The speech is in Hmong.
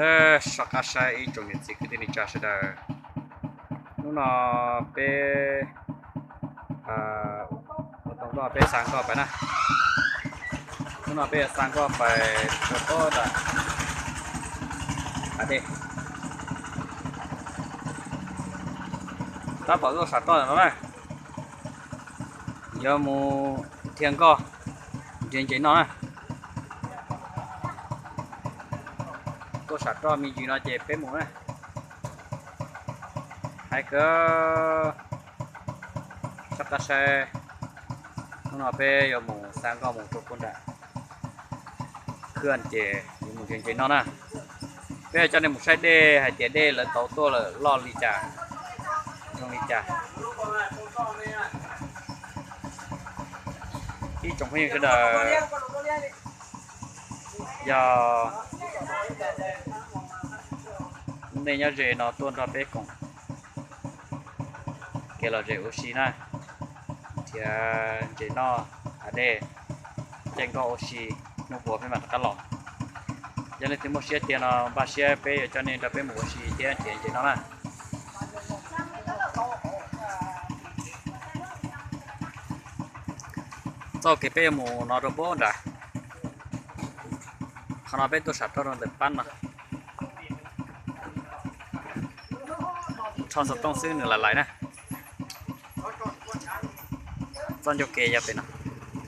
Soj qab saib ib tsoom niam txiv kwv tij neej tsa sawv daws. Hnub no peb, ua tau nkoj peb xa nkoj pais na. Hnub no peb yuav xa nkoj pais rau pob nram hav dej. Tab tom tuaj sam roj no na. Yuav mus dhia nkoj ntses ntses noj na. Tuaj sam roj me ntsis no ces peb mus na. Hais kawg, soj qab saib. Hnub no peb yuav mus xa nkoj mus rau puag nram khwj ces yuav mus ntses ntses noj na. Peb yuav coj nej mus saib dej hais tias dej lawv tauv tuaj lawm loj li cas, zoo li cas. Ib tsoom phooj ywg sawv daws, yog nej nyob ze no tuaj nrog peb koom kev lom zem ua si na, thiab ntses noj hav dej, caij nkoj ua si, hnub puas peb mam rov qab los. Yog leej twg muaj siab tiag no npaj siab peb yuav coj nej nrog peb mus ua si thiab nrhiav ntses noj na. Txoj kev peb yuav mus no rau pob nram, qhov no peb tuaj sam roj rau ntawm pab no. Rho xov tooj xwb nws lam lais na. Txoj ncauj kev yog pem no.